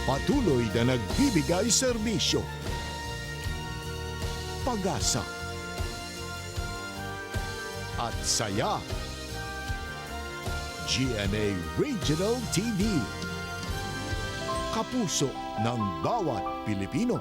Patuloy na nagbibigay serbisyo, pag-asa, at saya. GMA Regional TV. Kapuso ng bawat Pilipino.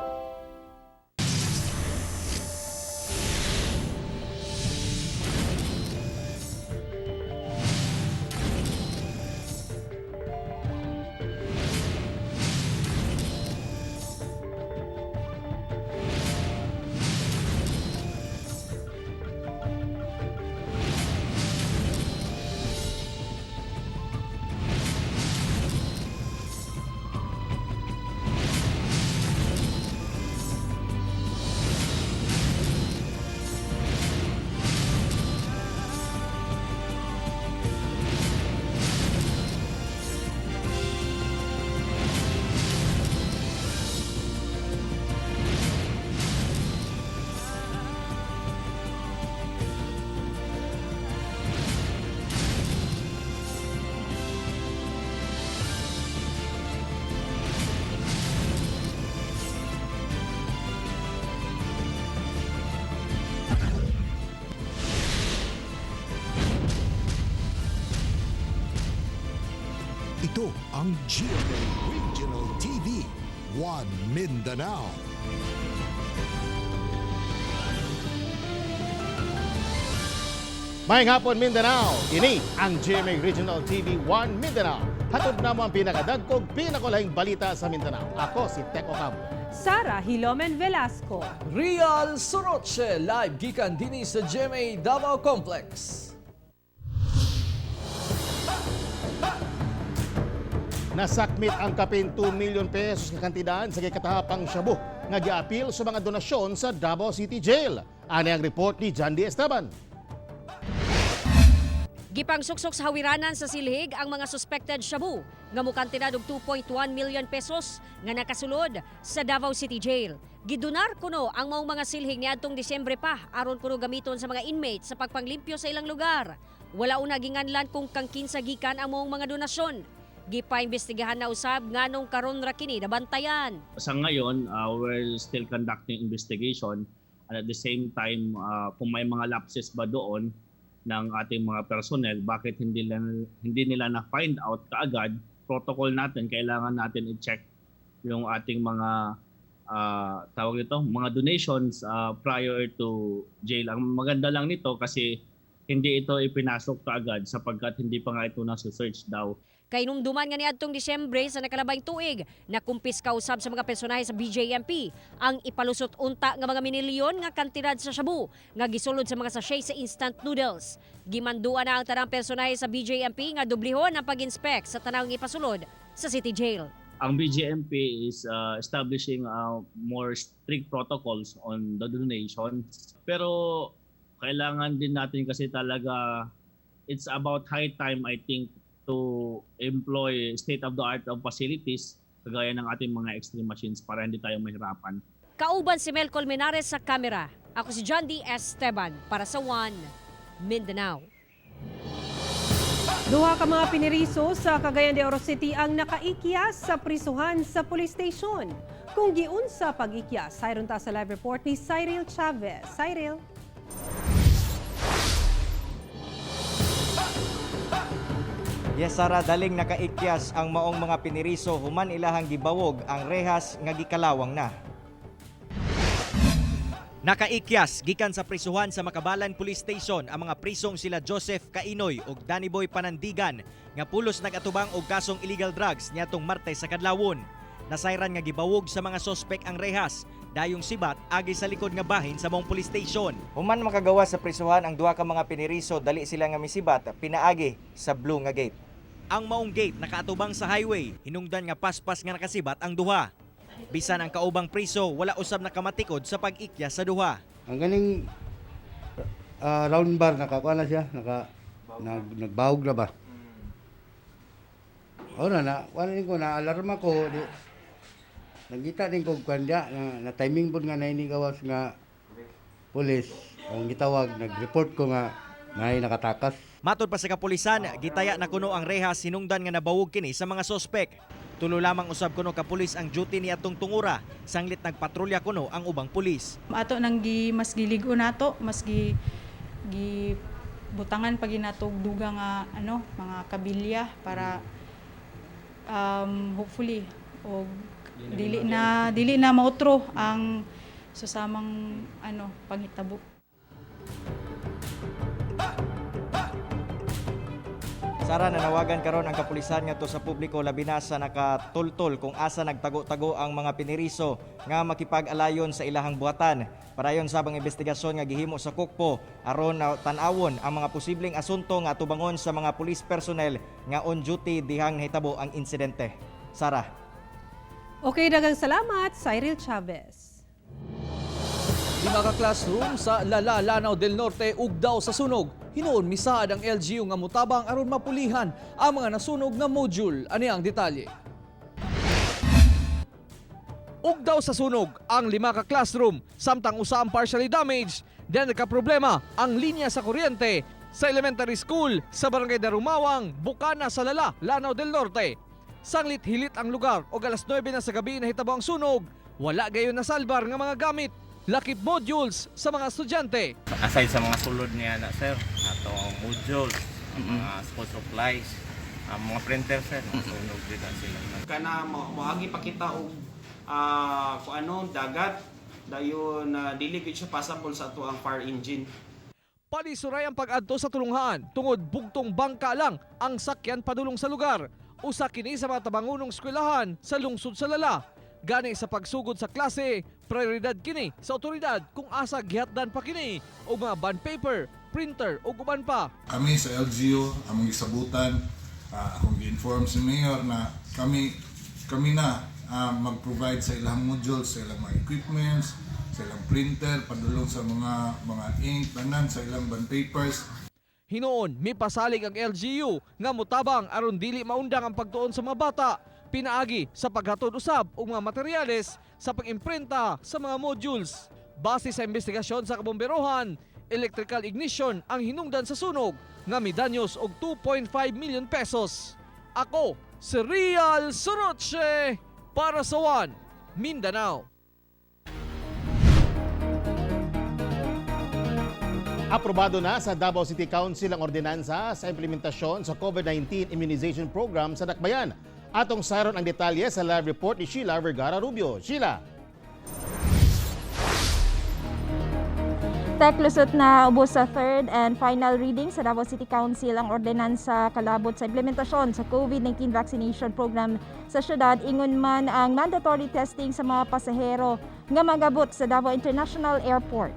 Ito ang GMA Regional TV, One Mindanao. Maayong hapon, Mindanao. Ini ang GMA Regional TV 1 Mindanao. Hatod na mo ang pinakadagkog, pinakulahing balita sa Mindanao. Ako si Tek Ocampo. Sara Hilomen Velasco. Real Soroche, live gikan dinhi sa GMA Davao Complex. Nasakmit ang kapin 2 million pesos nga kantidad sa gikatahapang shabu nga giapil sa mga donasyon sa Davao City Jail. Ani ang report ni John D. Esteban. Gipangsuksok sa hawiranan sa silhig ang mga suspected shabu nga mukantidad og 2.1 million pesos nga nakasulod sa Davao City Jail. Gidunar kuno ang maong mga silhig niadtong Disyembre pa aron kuno gamiton sa mga inmates sa pagpanglimpyo sa ilang lugar. Wala una ginganlan kung kang kinsa gikan ang maong mga donasyon. Gipaimbestigahan na usab nganong karon ra kini nabantayan. Sa ngayon, we're still conducting investigation and at the same time, kung may mga lapses ba doon ng ating mga personnel, bakit hindi nila na-find out kaagad. Protocol natin, kailangan natin i-check yung ating mga tawag ito, mga donations prior to jail. Ang maganda lang nito kasi hindi ito ipinasok kaagad sapagkat hindi pa nga ito nasa-search daw. Kahinumduman nga niadtong Disyembre sa nakalabayng tuig, nakumpiska usab sa mga personahe sa BJMP ang ipalusot unta nga mga minilyon nga kantidad sa shabu nga gisulod sa mga sachet sa instant noodles. Gimanduan na ang tanang personahe sa BJMP nga dublihon ang pag-inspect sa tanang ipasulod sa City Jail. Ang BJMP is establishing more strict protocols on the donations. Pero kailangan din natin kasi talaga, it's about high time, I think, to employ state-of-the-art of facilities kagaya ng ating mga x-ray machines para hindi tayo mahirapan. Kauban si Mel Colmenares sa kamera. Ako si John D. Esteban para sa One Mindanao. Duha ka mga piniriso sa Cagayan de Oro City ang nakaikyas sa prisuhan sa police station. Kung giunsa pag-ikyas, sayron ta sa live report ni Cyril Chavez. Cyril. Yes, Sara, daling nakaikyas ang maong mga piniriso human ilahang gibawog ang rehas nga gikalawang na. Nakaikyas gikan sa prisuhan sa Makabalan Police Station ang mga prisong sila Joseph Kainoy ug Danny Boy Panandigan nga pulos nagatubang og kasong illegal drugs niadtong Martes sa kadlawon. Nasayran nga gibawog sa mga sospek ang rehas dayong sibat agi sa likod nga bahin sa maong police station. Human makagawa sa prisuhan ang duha ka mga piniriso, dali sila nga misibat pinaagi sa blue nga gate. Ang maong gate nakaatubang sa highway, hinungdan nga paspas nga nakasibat ang duha. Bisan ang kaubang priso, wala usab nakamatikod sa pag-ikya sa duha. Ang ganing round bar, nakakuha na siya, nagbawog na ba? O na na, wala din ko na alarma ko di. Nagita din ko kanya na, na timing pud nga nainigawas nga pulis ang gitawag, nag-report ko nga naay nakatakas. Matod pa sa kapulisan, gitaya na kuno ang rehas hinungdan nga nabawog kini sa mga sospek. Tulo lamang usab kuno ka pulis ang duty niadtong tungura, sanglit nagpatrolya kuno ang ubang pulis. Ato nang gi mas giligo nato, mas gi gi butangan pa ginato og duga nga ano, mga kabilya para hopefully og dili na mautro ang susamang ano panghitabo. Sara, nanawagan karon ang kapulisan ngadto sa publiko, labi na sa nakatultol kung asa nagtago-tago ang mga piniriso, nga makipag-alayon sa ilahang buhatan. Padayon sab ang investigasyon nga gihimo sa Kukpo aron na tan-awon ang mga posibleng asunto nga atubangon sa mga police personnel nga on duty dihang nahitabo ang insidente. Sara. Okay, daghang salamat, Cyril Chavez. 5 ka classroom sa Lala, Lanao del Norte ugdaw sa sunog. Hinuon misaad ang LGU nga mutabang aron mapulihan ang mga nasunog nga module. Ani ang detalye. Ugdaw sa sunog ang 5 ka classroom, samtang usa ang partially damaged. Then nagka-problema ang linya sa kuryente sa elementary school sa Barangay Darumawang, Bukana sa Lala, Lanao del Norte. Sanglit hilit ang lugar og alas 9 na sa gabi nahitabo ang sunog. Wala gayon nasalbar nga mga gamit, lakip modules sa mga estudyante. Aside sa mga sulod niya na, sir, atong modules, ang mga school supplies, ang mga printer, sir, nasunog din na sila. Kana moagi pa kita og kung ano dagat dayon na dili gyud siya passable sa ato ang fire engine. Palisuray ang pag-adto sa tulunghaan tungod bugtong bangka lang ang sakyan padulong sa lugar. Usa kini sa mga tabangunong eskwelahan sa lungsod sa Lala. Gani sa pagsugod sa klase, prioridad kini sa otoridad kung asa gihatdan pa kini og mga bond paper, printer ug uban pa. Kami sa LGU, among gisabutan, akong gi-inform si Mayor na kami kami na mag-provide sa ilang modules, sa ilang mga equipments, sa ilang printer, padulong sa mga ink, tanan, sa ilang bond papers. Hinuon, mipasalig ang LGU nga mutabang aron dili maundang ang pagtuon sa mga bata pinaagi sa paghatod usab og mga materyales sa pag-imprenta sa mga modules. Base sa investigasyon sa kabomberohan, electrical ignition ang hinungdan sa sunog nga midanyos og 2.5 million pesos. Ako, si Real Soroche para sa One Mindanao. Aprobado na sa Davao City Council ang ordinansa sa implementasyon sa COVID-19 immunization program sa Dakbayan. Atong sayron ang detalye sa live report ni Sheila Vergara Rubio. Sheila! Tek, lusot na ubos sa third and final reading sa Davao City Council ang ordinansa kalabot sa implementasyon sa COVID-19 vaccination program sa syudad, ingon man ang mandatory testing sa mga pasahero nga magabot sa Davao International Airport.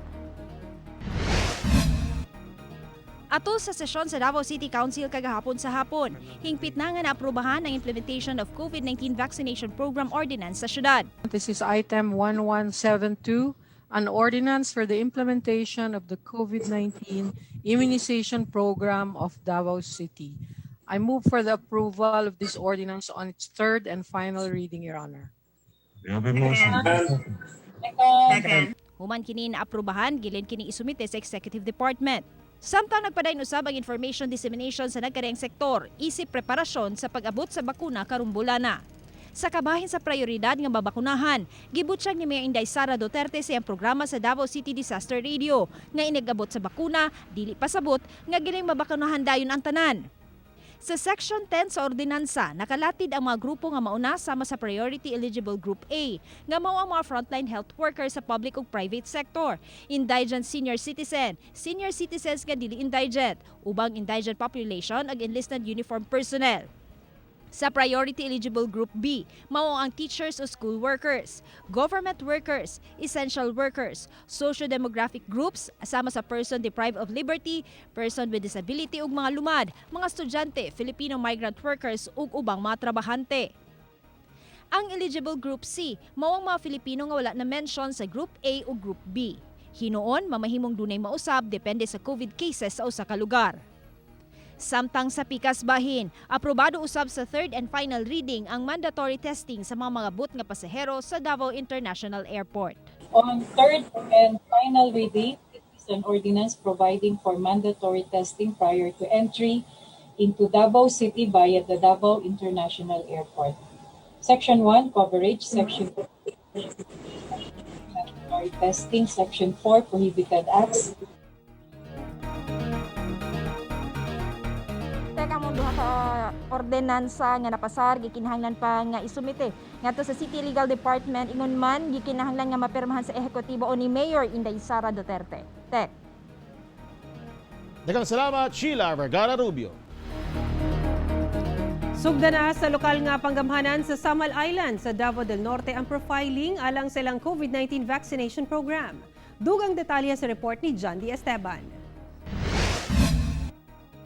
Ato sa sesyon sa Davao City Council kagahapon sa hapon, hingpit na nga naaprubahan ang implementation of COVID-19 vaccination program ordinance sa syudad. This is item 1172, an ordinance for the implementation of the COVID-19 immunization program of Davao City. I move for the approval of this ordinance on its third and final reading, Your Honor. Human kini naaprubahan, gilin kini isumite sa Executive Department. Samtang nagpadayon usab ang information dissemination sa nagkariang sektor, isip preparasyon sa pag-abot sa bakuna karong bulana. Sa kabahin sa prioridad nga mabakunahan, gibutsyag ni Mayor Inday Sara Duterte sa iyang programa sa Davao City Disaster Radio nga inigabot sa bakuna, dili pasabot nga giling mabakunahan dayon ang tanan. Sa Section 10 sa ordinansa, nakalatid ang mga grupo nga mauna sama sa Priority Eligible Group A, nga mao ang mga frontline health workers sa public ug private sector, indigent senior citizen, senior citizens nga dili indigent, ubang indigent population ug enlisted uniform personnel. Sa Priority Eligible Group B, mao ang teachers o school workers, government workers, essential workers, socio-demographic groups sama sa person deprived of liberty, person with disability ug mga lumad, mga estudyante, Filipino migrant workers ug ubang mga trabahante. Ang eligible Group C, mao ang mga Filipino nga wala na mention sa Group A o Group B. Hinuon, mamahimong dunay mausab depende sa COVID cases sa usa ka lugar. Samtang sa pikas bahin, aprobado usab sa third and final reading ang mandatory testing sa mga magabot nga pasahero sa Davao International Airport. On third and final reading, it is an ordinance providing for mandatory testing prior to entry into Davao City via the Davao International Airport. Section 1, coverage. Section 2, mandatory testing. Section 4, prohibited acts. Teka mo duha ka ordinansa nga napasar gikinahanglan pa nga isumite ngadto sa City Legal Department, ingon man gikinahanglan nga mapirmahan sa ehekutibo o ni Mayor Inday Sara Duterte. Tek. Daghang salamat, Sheila Vergara Rubio. Sugda na sa lokal nga panggamhanan sa Samal Island sa Davao del Norte ang profiling alang sa ilang COVID-19 vaccination program. Dugang detalye sa report ni John D. Esteban.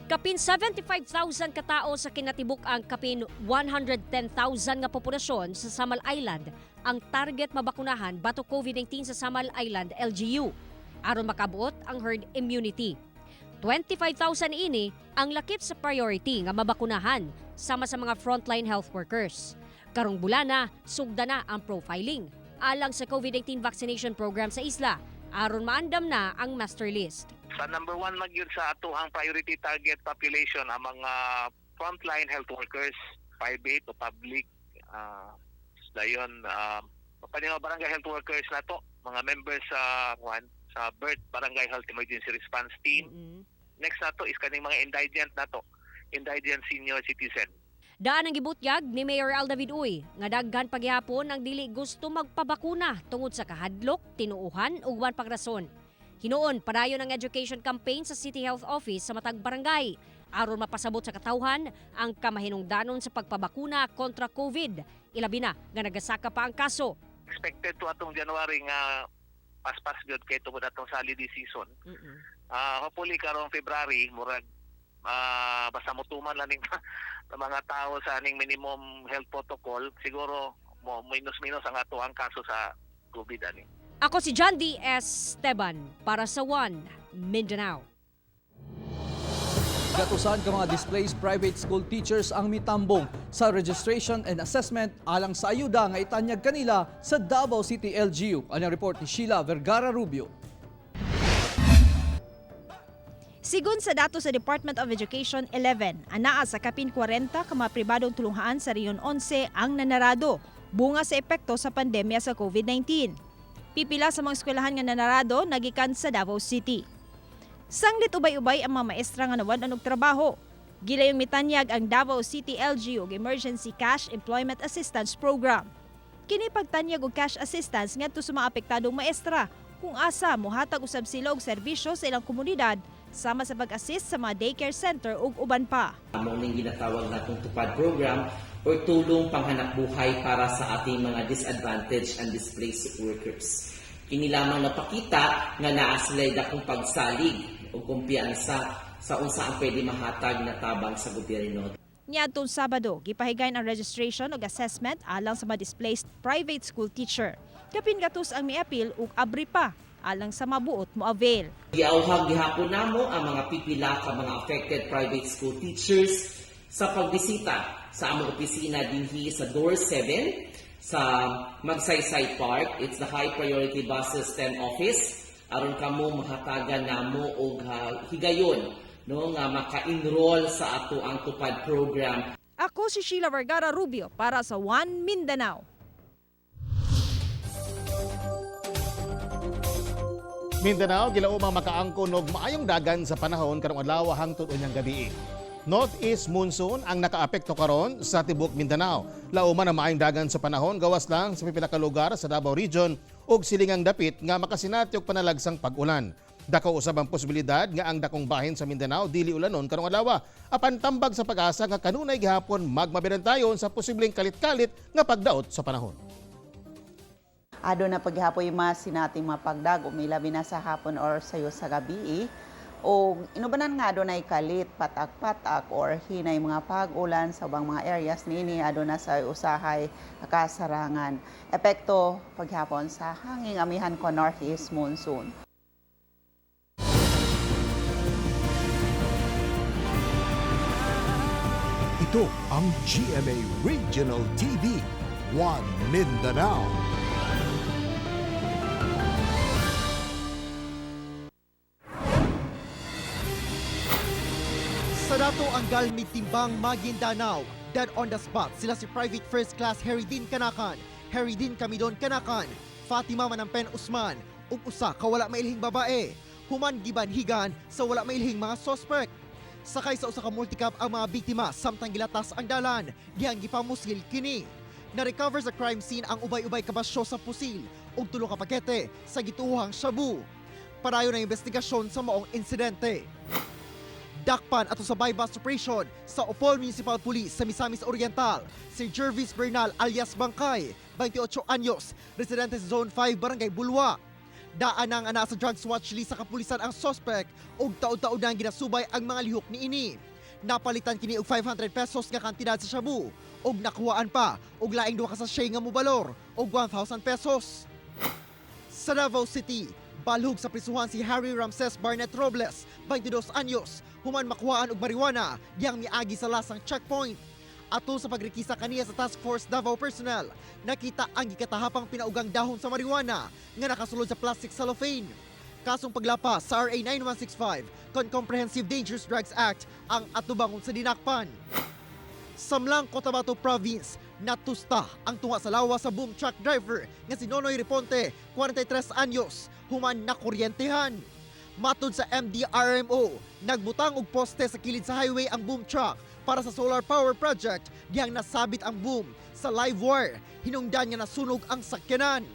Kapin 75,000 katao sa kinatibuk ang kapin 110,000 nga populasyon sa Samal Island ang target mabakunahan batok COVID-19 sa Samal Island LGU aron makabuot ang herd immunity. 25,000 ini ang lakip sa priority nga mabakunahan sama sa mga frontline health workers. Karong bulana, sugda na ang profiling alang sa COVID-19 vaccination program sa isla aron maandam na ang master list. Sa number one magyud sa atoang priority target population ang mga frontline health workers, private o public. Dayon mga barangay health workers nato, mga members sa one sa BERT, Barangay Health Emergency Response Team. Next nato is kaning mga indigent nato, indigent senior citizen. Daan ang gibutyag ni Mayor Al David Uy nga daghan paghihapon ang dili gusto magpabakuna tungod sa kahadlok, tinuuhan ug uban pang rason. Hinuon padayon ang education campaign sa City Health Office sa matag barangay aron mapasabot sa katawhan ang kamahinungdanon sa pagpabakuna kontra COVID. Ilabi na nga nagasaka pa ang kaso. Expected to atong January nga paspas gyud kay tungod atong sa holiday season. Hopefully karong February murag basta motuman lang ning mga tao sa aning minimum health protocol, siguro mo minus-minus ang ato ang kaso sa COVID ani. Ako si John D. Esteban para sa One Mindanao. Gatusan ka mga displaced private school teachers ang mitambong sa registration and assessment alang sa ayuda nga itanyag kanila sa Davao City LGU. Ang report ni Sheila Vergara Rubio. Sigun sa dato sa Department of Education 11, anaa sa kapin 40 ka mga pribadong tulunghaan sa Region 11 ang nanarado bunga sa epekto sa pandemya sa COVID-19. Pipila sa mga eskwelahan nga nanarado nagikan sa Davao City. Sanglit ubay-ubay ang mga maestra nga nawad-an og trabaho. Gilayong mitanyag ang Davao City LGU og Emergency Cash Employment Assistance Program. Kini pagtanyag og cash assistance ngadto sa mga apektadong maestra kung asa mohatag usab sila og serbisyo sa ilang komunidad sama sa pag-assist sa mga daycare center ug uban pa. Mao ning ginatawag natong TUPAD program or tulong panghanap buhay para sa ating mga disadvantaged and displaced workers. Kini lamang napakita nga naa sila dakong pagsalig o kumpiyansa sa unsa ang pwede mahatag na tabang sa gobyerno. Niadtong Sabado, gipahigayon ang registration ug assessment alang sa mga displaced private school teacher. Kapin gatos ang miapil ug abri pa alang sa mabuot mo avail. Giawhag gihapon namo ang mga pipila ka mga affected private school teachers sa pagbisita sa among opisina dinhi sa Door 7 sa Magsaysay Park. It's the High Priority Bus System Office aron kamo mahatagan namo og higayon, no, nga maka-enroll sa ato ang TUPAD program. Ako si Sheila Vergara Rubio para sa One Mindanao. Mindanao gilaumang makaangkon og maayong dagan sa panahon karong adlaw hangtod unyang gabi. Northeast monsoon ang nakaapekto karon sa tibok Mindanao. Lauman ang maayong dagan sa panahon gawas lang sa pipila ka lugar sa Davao Region ug silingang dapit nga makasinati og panalagsang pag-ulan. Dako usab ang posibilidad nga ang dakong bahin sa Mindanao dili ulanon karong adlaw. Apan tambag sa PAGASA nga kanunay gihapon magmabirantayon sa posibleng kalit-kalit nga pagdaot sa panahon. Aduna paghapoy masinating mga pagdag-om, labi na sa hapon or sayo sa gabi. O inubanan nga adunay kalit, patak-patak or hinay mga pag-ulan sa ubang mga areas niini aduna sa usahay kasarangan. Epekto paghapon sa hanging amihan ko northeast monsoon. Ito ang GMA Regional TV, One Mindanao. Sa Dato Anggal Midtimbang, Maguindanao, Dead on the spot sila si Private First Class Harry Dean Kanakan, Harry Dean Camidon Kanakan, Fatima Manampen Usman, ug usa ka wala mailhing babae. Human gibanhigan sa wala mailhing mga suspect. Sakay sa usa ka multicab ang mga biktima samtang gilatas ang dalan, dihang gipamusil kini. Na-recover sa crime scene ang ubay-ubay ka basyo sa pusil ug tulo ka pakete sa gituohang shabu. Padayon ang investigasyon sa maong insidente. Dakpan ato sa buy-bust operation sa Opol Municipal Police sa Misamis Oriental, si Jervis Bernal alias Bangkay, 28 anyos, residente sa Zone 5, Barangay Bulwa. Daan ang ana sa drugs watch list sa kapulisan ang suspect ug taod-taod nang ginasubay ang mga lihok niini. Napalitan kini og 500 pesos nga kantidad sa shabu ug nakuhaan pa og laing duha ka sachet nga mobalor og 1,000 pesos. Sa Davao City, balhog sa prisuhan si Harry Ramses Barnett Robles, 22 anyos, human makuhaan og marijuana dihang miagi sa lasang checkpoint. Atol sa pagrekisa kaniya sa Task Force Davao personnel, nakita ang gikatahapang pinaugang dahon sa marijuana nga nakasulod sa plastic cellophane. Kasong paglapas sa RA 9165 kon Comprehensive Dangerous Drugs Act ang atubangon sa dinakpan. Samlang Cotabato Province, natusta ang tunga sa lawa sa boom truck driver nga si Nonoy Reponte, 43 anyos, human nakuryentehan. Matod sa MDRMO, nagbutang og poste sa kilid sa highway ang boom truck para sa solar power project dihang nasabit ang boom sa live wire. Hinungdan nga nasunog ang sakyanan.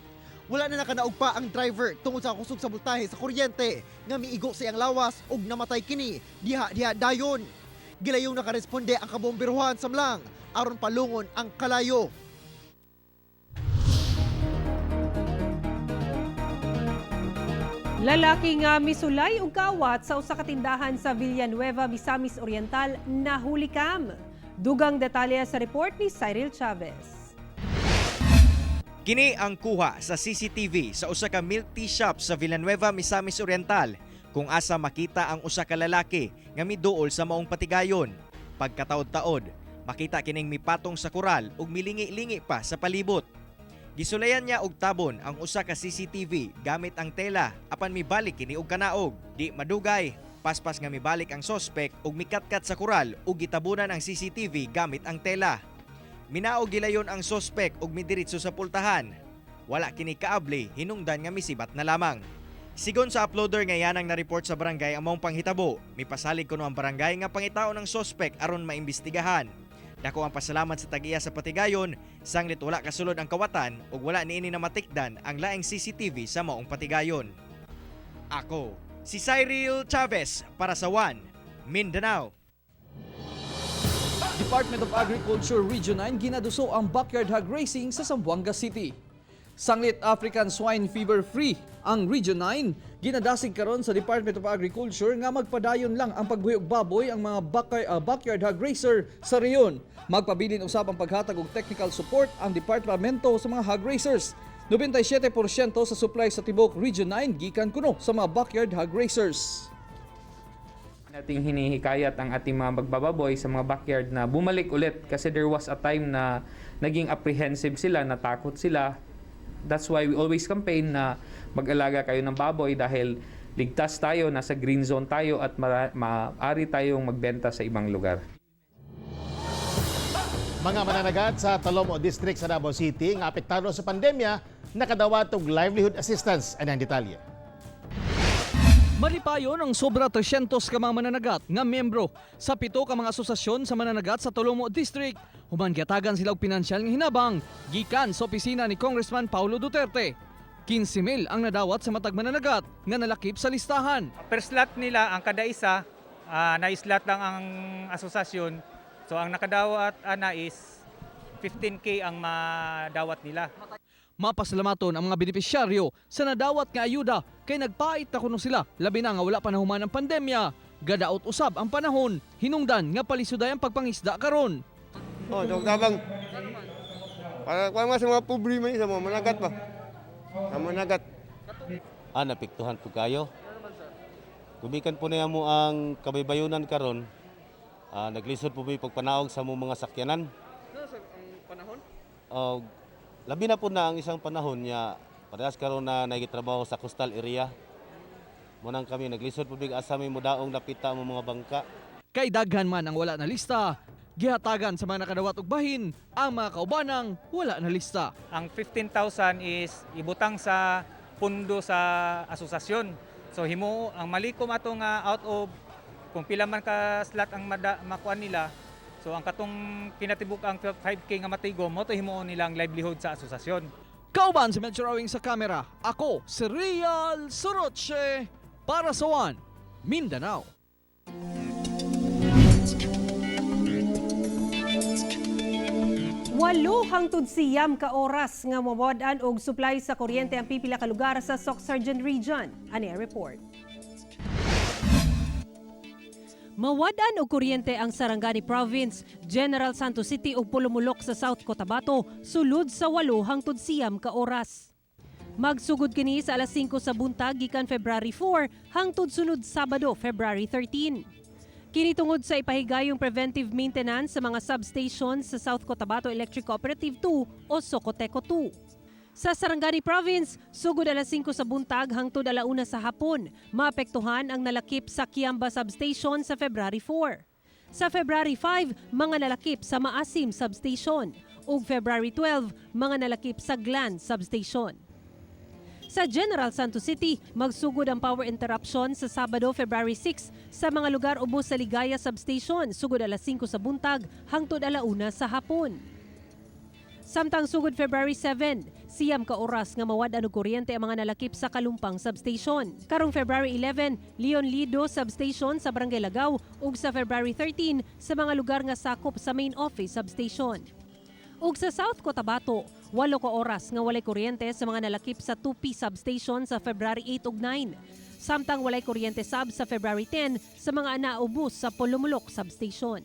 Wala na nakanaog pa ang driver tungod sa kusog sa voltahe sa kuryente nga miigo sa iyang lawas ug namatay kini diha-diha dayon. Gilayong nakaresponde ang kabomberohan samlang aron palungon ang kalayo. Lalaki nga misulay og kaawat sa usa ka tindahan sa Villanueva, Misamis Oriental nahulikam. Dugang detalye sa report ni Cyril Chavez. Kini ang kuha sa CCTV sa usa ka milk tea shop sa Villanueva, Misamis Oriental kung asa makita ang usa ka lalaki nga miduol sa maong patigayon. Pagkataod-taod, makita kining mipatong sa koral ug milingi-lingi pa sa palibot. Gisulayan niya og tabon ang usa ka CCTV gamit ang tela apan mibalik kini og kanaog. Di madugay, paspas nga mibalik ang sospek ug mikatkat sa koral ug gitabunan ang CCTV gamit ang tela. Minaog gilayon ang sospek ug midiretso sa pultahan. Wala kini kaabli, hinungdan nga misibat na lamang. Sigon sa uploader nga yanang na-report sa barangay ang maong panghitabo, mipasalig kuno ang barangay nga pangitaon ng sospek aron maimbestigahan. Dako ang pasalamat sa tag-iya sa patigayon, sanglit wala kasulod ang kawatan ug wala niini na matikdan ang laing CCTV sa maong patigayon. Ako, si Cyril Chavez para sa One Mindanao. Department of Agriculture Region 9 ginaduso ang backyard hog racing sa Zamboanga City. Sanglit African Swine Fever Free ang Region 9, ginadasig karon sa Department of Agriculture nga magpadayon lang ang pagbuhi og baboy ang mga backyard hog racer sa rehiyon. Magpabilin usab ang paghatag og technical support ang departamento sa mga hog racers. 97% sa supply sa tibok Region 9 gikan kuno sa mga backyard hog racers. Nating hinihikayat ang ating mga magbababoy sa mga backyard na bumalik ulit kasi there was a time na naging apprehensive sila, natakot sila. That's why we always campaign na mag-alaga kayo ng baboy dahil ligtas tayo, nasa green zone tayo at maaari tayong magbenta sa ibang lugar. Mga mananagat sa Talomo District sa Davao City nga apektado sa pandemya nakadawat og livelihood assistance. Anang detalye. Malipayon ang sobra 300 ka mga mananagat nga miyembro sa 7 ka mga asosasyon sa mananagat sa Talomo District. Human gihatagan sila og pinansyal nga hinabang gikan sa opisina ni Congressman Paulo Duterte. 15,000 ang nadawat sa matag mananagat nga nalakip sa listahan. Per slot nila, ang kada isa, na-slot lang ang asosasyon. So ang nakadawat ana is 15K ang madawat nila. Mapasalamaton ang mga benepisyaryo sa nadawat nga ayuda kay nagpait na kuno sila labi na nga wala pa nahuman ang pandemya. Gadaot usab ang panahon, hinungdan nga palisuday ang pagpangisda karon. Oh, dog tabang. Para kuan sa mga problema ni sa mga managat ba? Sa managat. Napiktuhan po kayo. Gumikan po niya mo ang kabaybayunan karon. Naglisod po mi pagpanaog sa mo mga sakyanan. Ang panahon? Og labi na po na ang isang panahon niya parehas karon na nagitrabaho sa coastal area. Munang kami naglisod po big asa mi modaong napita mo mga bangka. Kay daghan man ang wala na lista, Gihatagan sa mga nakadawat og bahin ang mga kaubanang wala na lista. Ang 15,000 is ibutang sa pundo sa asosasyon. So himo ang malikom ato nga out of kung pila man ka slot ang makuan nila. So ang katong kinatibuk ang 5K nga matigo mo to himuon nilang livelihood sa asosasyon. Kauban si Melchor Awing sa kamera. Ako si Real Soroche para sa One Mindanao. 8 hangtod 9 ka oras nga mawad-an og supply sa kuryente ang pipila ka lugar sa Soccsksargen Region. Ani ang report. Mawad-an og kuryente ang Sarangani Province, General Santos City ug Polomolok sa South Cotabato sulod sa 8 hangtod 9 ka oras. Magsugod kini sa alas 5 sa buntag gikan February 4 hangtod sunod Sabado, February 13. Kini tungod sa ipahigayong preventive maintenance sa mga substations sa South Cotabato Electric Cooperative 2 o Socoteco 2. Sa Sarangani Province, sugod alas 5 sa buntag hangtod alauna sa hapon, maapektuhan ang nalakip sa Kiamba Substation sa February 4. Sa February 5, mga nalakip sa Maasim Substation ug February 12, mga nalakip sa Glan Substation. Sa General Santos City, magsugod ang power interruption sa Sabado, February 6 sa mga lugar ubos sa Ligaya Substation, sugod alas 5 sa buntag hangtod alauna sa hapon. Samtang sugod February 7, 9 ka oras nga mawad-an og kuryente ang mga nalakip sa Kalumpang Substation. Karong February 11, Leon Lido Substation sa Barangay Lagaw ug sa February 13 sa mga lugar nga sakop sa Main Office Substation. Ug sa South Cotabato, 8 ka oras nga walay kuryente sa mga nalakip sa 2P Substation sa February 8 ug 9. Samtang walay kuryente sab sa February 10 sa mga naubos sa Polomolok Substation.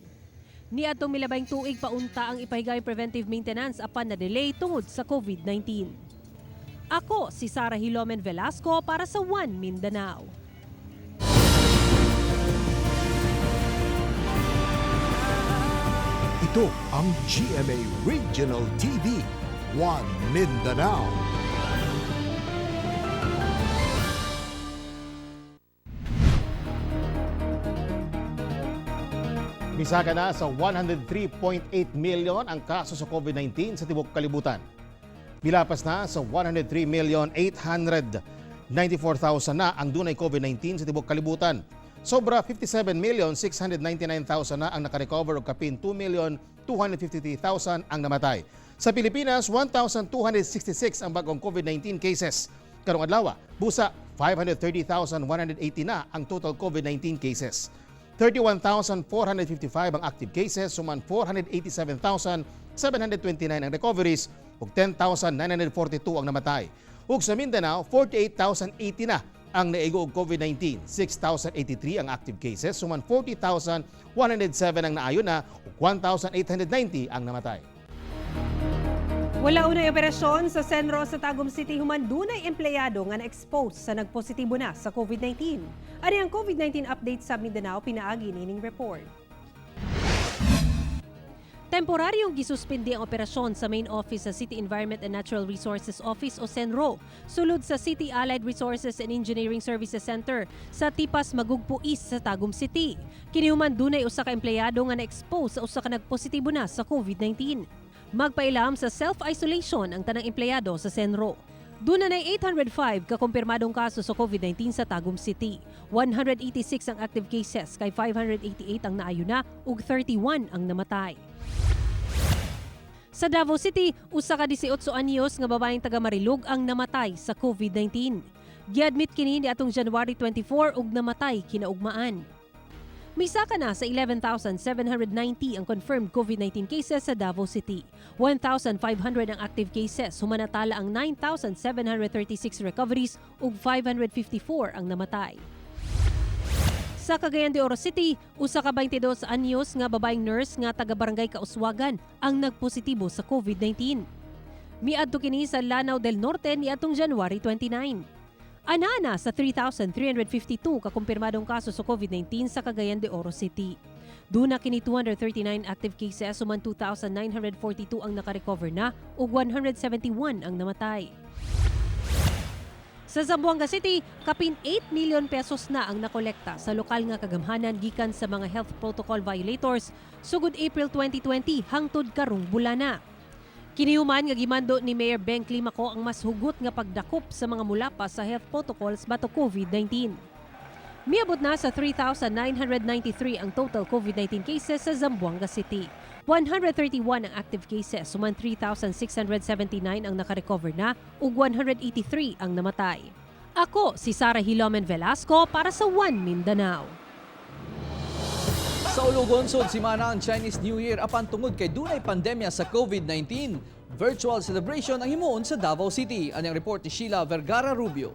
Niadtong milabayng tuig paunta ang ipahigayong preventive maintenance apan na delay tungod sa COVID-19. Ako si Sara Hilomen Velasco para sa One Mindanao. Ito ang GMA Regional TV, One Mindanao. Misaka na sa 103.8 million ang kaso sa COVID-19 sa tibuok kalibutan. Milapas na sa 103,894,000 na ang dunay COVID-19 sa tibuok kalibutan. Sobra 57,699,000 na ang nakarecover ug kapin 2,253,000 ang namatay. Sa Pilipinas, 1,266 ang bagong COVID-19 cases. Karong adlaw, busa 530,180 na ang total COVID-19 cases. 31,455 ang active cases, suman 487,729 ang recoveries ug 10,942 ang namatay. Ug sa Mindanao, 48,080 na ang naigo og COVID-19. 6,083 ang active cases, suman 40,107 ang naayo na ug 1,890 ang namatay. Wala unay operasyon sa CENRO sa Tagum City human dunay empleyado nga na-expose sa nagpositibo na sa COVID-19. Ani ang COVID-19 update sa Mindanao pinaagi nining report. Temporaryong gisuspindi ang operasyon sa main office sa City Environment and Natural Resources Office o CENRO, sulod sa City Allied Resources and Engineering Services Center sa Tipas Magugpo East sa Tagum City. Kini human dunay usa ka empleyado nga na-expose sa usa ka nagpositibo na sa COVID-19. Magpailam sa self-isolation ang tanang empleyado sa CENRO. Duna na 805 kakumpirmadong kaso sa COVID-19 sa Tagum City. 186 ang active cases kay 588 ang naayo na ug 31 ang namatay. Sa Davao City, usa ka 18 anyos nga babaeng taga Marilog ang namatay sa COVID-19. Giadmit kini niadtong January 24 ug namatay kinaugmaan. Misaka na sa 11,790 ang confirmed COVID-19 cases sa Davao City. 1,500 ang active cases, human natala ang 9,736 recoveries ug 554 ang namatay. Sa Cagayan de Oro City, usa ka 22 anyos nga babaeng nurse nga taga Barangay Kauswagan ang nagpositibo sa COVID-19. Miadto kini sa Lanao del Norte niadtong January 29. Anana sa 3,352 kakumpirmadong kaso sa COVID-19 sa Cagayan de Oro City. Duna kini 239 active cases human 2,942 ang nakarecover na ug 171 ang namatay. Sa Zamboanga City, kapin 8 million pesos na ang nakolekta sa lokal nga kagamhanan gikan sa mga health protocol violators sugod April 2020 hangtod karong bulana. Kinihuman nga gimando ni Mayor Beng Climaco ang mas hugot nga pagdakop sa mga mulapas sa health protocols batok COVID-19. Miabot na sa 3,993 ang total COVID-19 cases sa Zamboanga City. 131 ang active cases, human 3,679 ang nakarecover na ug 183 ang namatay. Ako si Sara Hilomen Velasco para sa One Mindanao. Sa Ulugon, sud simana ang Chinese New Year apan tungod kay dunay pandemya sa COVID-19. Virtual celebration ang himuon sa Davao City. Anang report ni Sheila Vergara Rubio.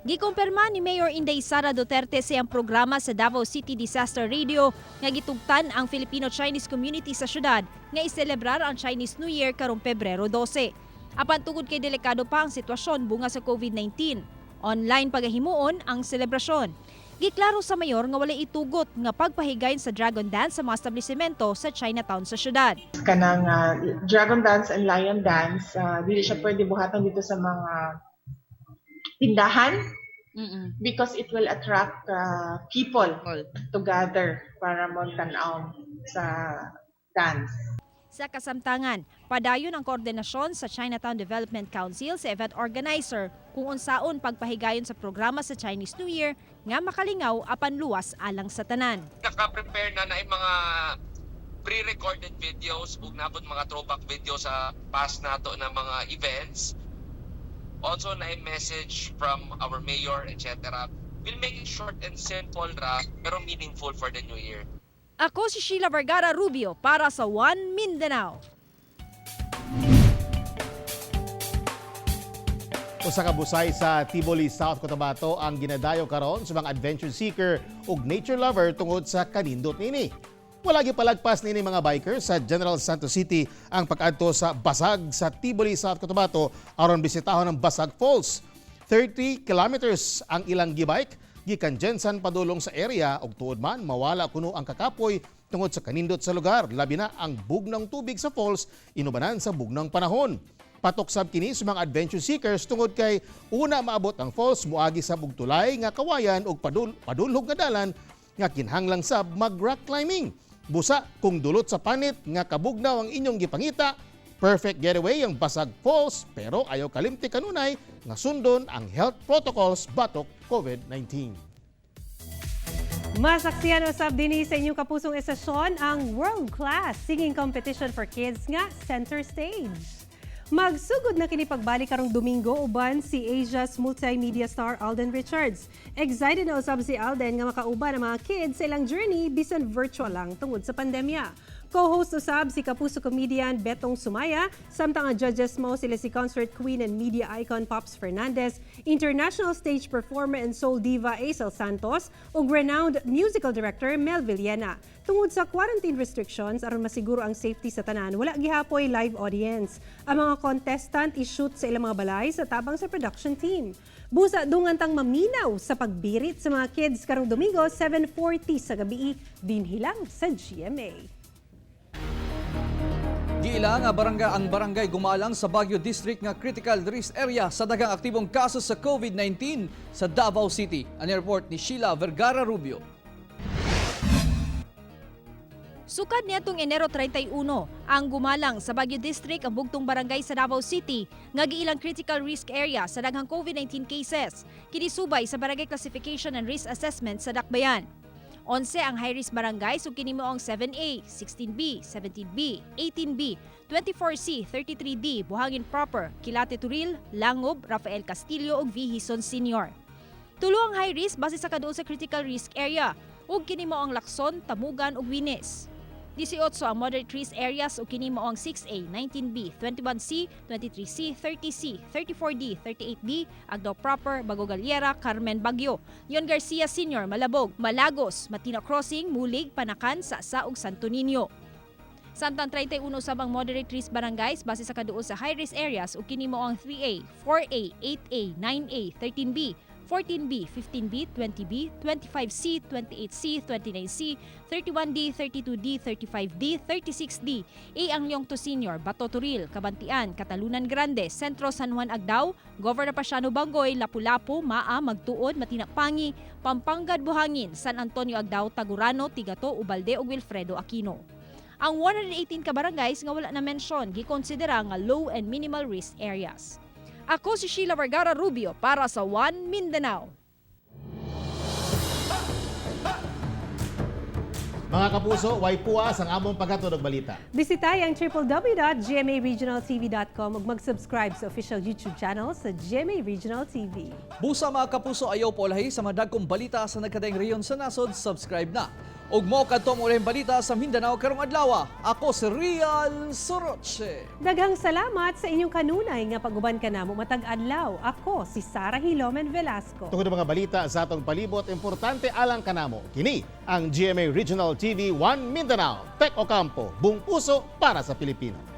Gikumpirma ni Mayor Inday Sara Duterte sa iyang programa sa Davao City Disaster Radio nga gitugtan ang Filipino-Chinese community sa syudad nga iselebrar ang Chinese New Year karong Pebrero 12. Apan tungod kay delikado pa ang sitwasyon bunga sa COVID-19, online pagahimuon ang selebrasyon. Giklaro sa mayor nga walay itugot nga pagpahigayon sa Dragon Dance sa mga establishmento sa Chinatown sa syudad. Kanang Dragon Dance and Lion Dance, dili siya pwede buhaton dito sa mga tindahan because it will attract people to gather para mo tan-aw sa dance. Sa kasamtangan, padayon ang koordinasyon sa Chinatown Development Council sa event organizer kung unsaon pagpahigayon sa programa sa Chinese New Year nga makalingaw apan luwas alang sa tanan. Naka-prepare na na yung mga pre-recorded videos ug nabot mga throwback videos sa past nato na mga events. Also na message from our mayor, etc. We'll make it short and simple ra pero meaningful for the new year. Ako si Sheila Vergara Rubio para sa One Mindanao. Usa ka busay sa Tiboli, South Cotabato ang ginadayo karon sa mga adventure seeker ug nature lover tungod sa kanindot nini. Wala gipalagpas nini mga bikers sa General Santos City ang pag-adto sa Basag sa Tiboli, South Cotabato aron bisitahon ang Basag Falls. 30 kilometers ang ilang gibike gikan Gensan padulong sa area ug tuod man mawala kuno ang kakapoy tungod sa kanindot sa lugar, labi na ang bugnang tubig sa falls inubanan sa bugnang panahon. Patok sab kini sa mga adventure seekers tungod kay una maabot ang falls muagi sa tulay nga kawayan ug padulhog nga dalan nga kinahanglang sab mag rock climbing. Busa kung dulot sa panit nga kabugnaw ang inyong gipangita, perfect getaway ang Basag Falls, pero ayaw kalimti kanunay nga sundon ang health protocols batok COVID-19. Masaksihan usab dinhi sa inyong kapusong estasyon ang world-class singing competition for kids nga Center Stage. Magsugod na kini pagbalik karong Domingo uban si Asia's multimedia star Alden Richards. Excited na usab si Alden nga makauban ang mga kids sa ilang journey bisan virtual lang tungod sa pandemya. Co-host usab si kapuso comedian Betong Sumaya, samtang ang judges mao sila si concert queen and media icon Pops Fernandez, international stage performer and soul diva Aicelle Santos, ug renowned musical director Mel Villena. Tungod sa quarantine restrictions aron masiguro ang safety sa tanan, wala gihapoy live audience. Ang mga contestant i-shoot sa ilang mga balay sa tabang sa production team. Busa dungan tang maminaw sa pagbirit sa mga kids karong Domingo, 7:40 sa gabi, dinhi lang sa GMA. Giila nga barangay ang barangay Gumalang sa Baguio District nga critical risk area sa daghang aktibong kaso sa COVID-19 sa Davao City. Ang report ni Sheila Vergara Rubio. Sukad niadtong Enero 31, ang Gumalang sa Baguio District ang bugtong barangay sa Davao City nga giilang critical risk area sa daghang COVID-19 cases. Kini subay sa Barangay Classification and Risk Assessment sa Dakbayan. 11 ang high-risk barangays ug kini mao ang 7A, 16B, 17B, 18B, 24C, 33D, Buhangin Proper, Quilate Toril, Langob, Rafael Castillo ug V. Hison Sr. Tulo ang high risk base sa kaduol sa critical risk area ug kini mao ang Lacson, Tamugan ug Winis. 18 ang moderate risk areas ug kini mao ang 6A, 19B, 21C, 23C, 30C, 34D, 38D, Agdao Proper, Bago Galera, Carmen Baguio, Leon Garcia Sr., Malabog, Malagos, Matina Crossing, Mulig, Panacan, Sasa ug Santo Niño. Samtang 31 usab ang moderate risk barangays base sa kaduol sa high risk areas ug kini mao ang 3A, 4A, 8A, 9A, 13B, 14B, 15B, 20B, 25C, 28C, 29C, 31D, 32D, 35D, 36D, A Ang Leong II Senior, Bato Toril, Cabantian, Catalunan Grande, Sentro San Juan Agdao, Governor Paciano Bangoy, Lapu-Lapu, Maa, Magtuod, Matinakpangi, Pampanga Buhangin, San Antonio Agdao, Tagurano, Tigato, Ubalde ug Wilfredo Aquino. Ang 118 ka barangays nga wala na mention gikonsidera nga low and minimal risk areas. Ako si Sheila Vergara Rubio para sa One Mindanao. Mga kapuso, way puwas ang among paghatod og balita. Bisitay ang www.gmaregionaltv.com ug mag-subscribe sa official YouTube channel sa GMA Regional TV. Busa, mga kapuso, ayaw paulahi sa mga dagkong balita sa nagkadaiyang rehiyon sa nasod, subscribe na. Ug mao kadto ang ulahing balita sa Mindanao karong adlaw. Ako si Rial Soroche. Daghang salamat sa inyong kanunay nga pag-uban kanamo matag adlaw. Ako si Sara Hilomen Velasco. Tungod mga balita sa atong palibot, importante alang kanamo. Kini ang GMA Regional TV 1 Mindanao. Tek Ocampo, buong puso para sa Pilipino.